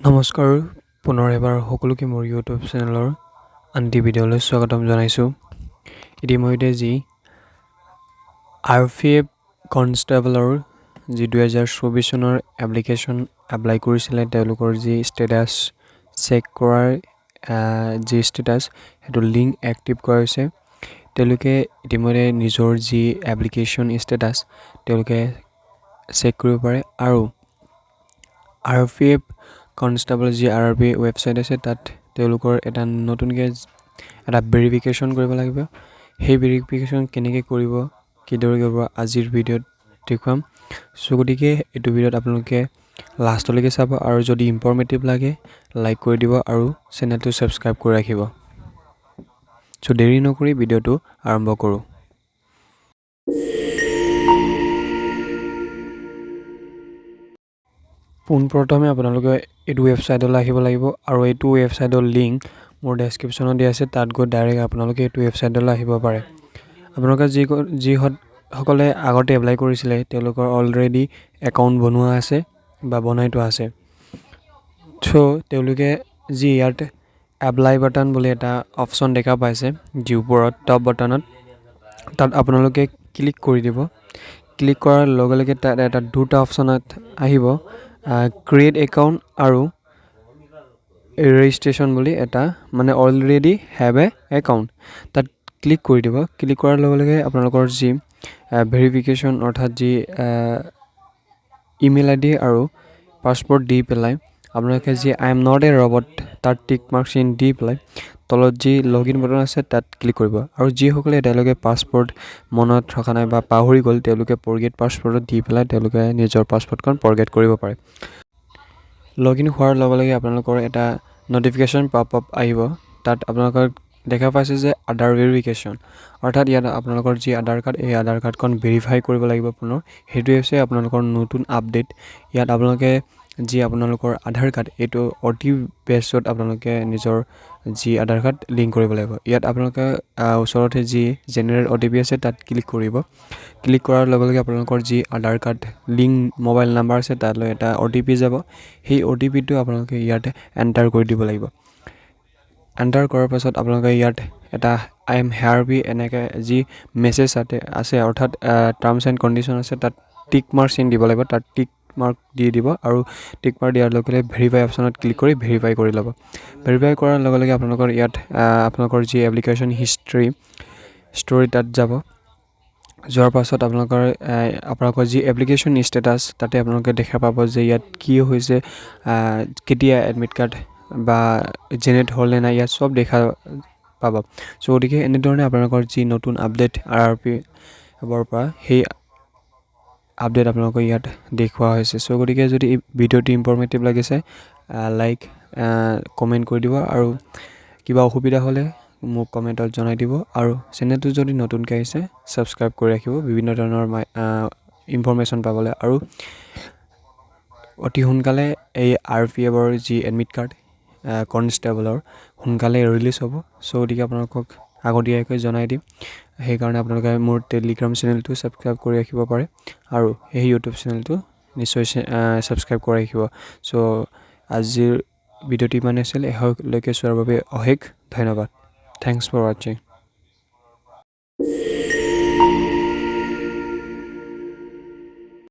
নমস্কাৰ, পুনৰ এবাৰ সকলোকে মোৰ ইউটিউব চেনেলৰ আনটি ভিডিঅ'লৈ স্বাগতম জনাইছোঁ। ইতিমধ্যে যি আৰপিএফ কনষ্টেবলৰ যি 2024 চনৰ এপ্লিকেশ্যন এপ্লাই কৰিছিলে, তেওঁলোকৰ যি ষ্টেটাছ চেক কৰাৰ যি ষ্টেটাছ, সেইটো লিংক এক্টিভ কৰা হৈছে। তেওঁলোকে ইতিমধ্যে নিজৰ যি এপ্লিকেশ্যন ষ্টেটাছ তেওঁলোকে চেক কৰিব পাৰে আৰু আৰপিএফ কনষ্টেবল যি আৰআৰবি ৱেবছাইট আছে, তাত তেওঁলোকৰ এটা নতুনকৈ এটা ভেৰিফিকেশ্যন কৰিব লাগিব। সেই ভেৰিফিকেশ্যন কেনেকৈ কৰিব, কিদৰে কৰিব, আজিৰ ভিডিঅ'ত দেখুৱাম। চ' গতিকে এইটো ভিডিঅ'ত আপোনালোকে লাষ্টলৈকে চাব আৰু যদি ইনফৰ্মেটিভ লাগে লাইক কৰি দিব আৰু চেনেলটো ছাবস্ক্ৰাইব কৰি ৰাখিব। চ' দেৰি নকৰি ভিডিঅ'টো আৰম্ভ কৰোঁ। পোনপ্ৰথমে আপোনালোকে এইটো ৱেবছাইটলৈ আহিব লাগিব আৰু এইটো ৱেবছাইটৰ লিংক মোৰ ডেছক্ৰিপশ্যনত দিয়া আছে। তাত গৈ ডাইৰেক্ট আপোনালোকে এইটো ৱেবছাইটলৈ আহিব পাৰে। আপোনালোকে যিসকলে আগতে এপ্লাই কৰিছিলে, তেওঁলোকৰ অলৰেডি একাউণ্ট বনোৱা আছে বা বনাই থোৱা আছে। চ' তেওঁলোকে যি ইয়াত এপ্লাই বাটন বুলি এটা অপশ্যন দেখা পাইছে, যি ওপৰত টপ বাটনত, তাত আপোনালোকে ক্লিক কৰি দিব। ক্লিক কৰাৰ লগে লগে তাত এটা দুটা অপশ্যনত আহিব, ক্ৰিয়েট একাউণ্ট আৰু ৰেজিষ্ট্ৰেশ্যন বুলি এটা, মানে অলৰেডি have a account, তাত ক্লিক কৰি দিব। ক্লিক কৰাৰ লগে লগে আপোনালোকৰ যি ভেৰিফিকেশ্যন, অৰ্থাৎ যি ইমেইল আইডি আৰু পাছৱৰ্ড দি পেলাই আপোনালোকে যি "I am not a robot" তাত টিক মাৰ্ক চিন দি পেলাই তলত যি লগ ইন বটন আছে তাত ক্লিক কৰিব। আৰু যিসকলে এতিয়ালৈকে পাছৱৰ্ড মনত থকা নাই বা পাহৰি গ'ল, তেওঁলোকে ফৰগেট পাছৱৰ্ডত দি পেলাই তেওঁলোকে নিজৰ পাছৱৰ্ডখন ফৰগেট কৰিব পাৰে। লগ ইন হোৱাৰ লগে লগে আপোনালোকৰ এটা ন'টিফিকেশ্যন পপ আপ আহিব। তাত আপোনালোকৰ দেখা পাইছে যে আধাৰ ভেৰিফিকেশ্যন, অৰ্থাৎ ইয়াত আপোনালোকৰ যি আধাৰ কাৰ্ড, এই আধাৰ কাৰ্ডখন ভেৰিফাই কৰিব লাগিব পুনৰ। সেইটোৱে হৈছে আপোনালোকৰ নতুন আপডেট। ইয়াত আপোনালোকে যি আপোনালোকৰ আধাৰ কাৰ্ড, এইটো অতি বেচত আপোনালোকে নিজৰ যি আধাৰ কাৰ্ড লিংক কৰিব লাগিব। ইয়াত আপোনালোকে ওচৰতে যি জেনেৰেট অ'টিপি আছে তাত ক্লিক কৰিব। ক্লিক কৰাৰ লগে লগে আপোনালোকৰ যি আধাৰ কাৰ্ড লিংক মোবাইল নাম্বাৰ আছে, তালৈ এটা অ'টিপি যাব। সেই অ'টিপিটো আপোনালোকে ইয়াত এণ্টাৰ কৰি দিব লাগিব। এণ্টাৰ কৰাৰ পাছত আপোনালোকে ইয়াত এটা "I am হেয়াৰবাই" এনেকৈ যি মেছেজ তাতে আছে, অৰ্থাৎ টাৰ্মছ এণ্ড কণ্ডিশ্যন আছে, তাত টিক মাৰ্ক চিন দিব লাগিব। তাত টিক মাৰ্ক দি দিব আৰু টিক মাৰ্ক দিয়াৰ লগে লগে ভেৰিফাই অপশ্যনত ক্লিক কৰি ভেৰিফাই কৰি ল'ব। ভেৰিফাই কৰাৰ লগে লগে আপোনালোকৰ ইয়াত আপোনালোকৰ যি এপ্লিকেশ্যন হিষ্ট্ৰী ষ্টৰি তাত যাব। যোৱাৰ পাছত আপোনালোকৰ যি এপ্লিকেশ্যন ষ্টেটাছ, তাতে আপোনালোকে দেখা পাব যে ইয়াত কি হৈছে, কেতিয়া এডমিট কাৰ্ড বা জেনেৰেট হ'ল নে নাই, ইয়াত চব দেখা পাব। চ' গতিকে এনেধৰণে আপোনালোকৰ যি নতুন আপডেট আৰআৰবি পৰা, সেই আপডেট আপোনালোকৰ ইয়াত দেখুওৱা হৈছে। চ' গতিকে যদি এই ভিডিঅ'টো ইনফৰ্মেটিভ লাগিছে, লাইক কমেণ্ট কৰি দিব আৰু কিবা অসুবিধা হ'লে মোক কমেণ্টত জনাই দিব। আৰু চেনেলটো যদি নতুনকৈ আহিছে, ছাবস্ক্ৰাইব কৰি ৰাখিব বিভিন্ন ধৰণৰ ইনফৰ্মেশ্যন পাবলৈ। আৰু অতি সোনকালে এই আৰপিএফৰ যি এডমিট কাৰ্ড কনষ্টেবলৰ সোনকালে ৰিলিজ হ'ব। চ' গতিকে আপোনালোকক আগতীয়াকৈ জনাই দিম। সেইকাৰণে আপোনালোকে মোৰ টেলিগ্ৰাম চেনেলটো ছাবস্ক্ৰাইব কৰি ৰাখিব পাৰে আৰু সেই ইউটিউব চেনেলটো নিশ্চয় ছাবস্ক্ৰাইব কৰি ৰাখিব। চ' আজিৰ ভিডিঅ'টো ইমানেই আছিল। শেষলৈকে চোৱাৰ বাবে অশেষ ধন্যবাদ। Thanks for watching.